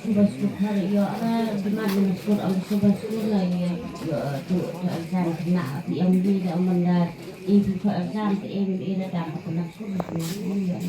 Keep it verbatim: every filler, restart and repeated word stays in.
Ba skur khar ïoh, eh, demand ba skur, am skur ba skur la ïoh, ïoh, tu, tu exam kena, pi em di da mandar, i tu tu exam, te em i da dam kena skur ba kena skur ïoh.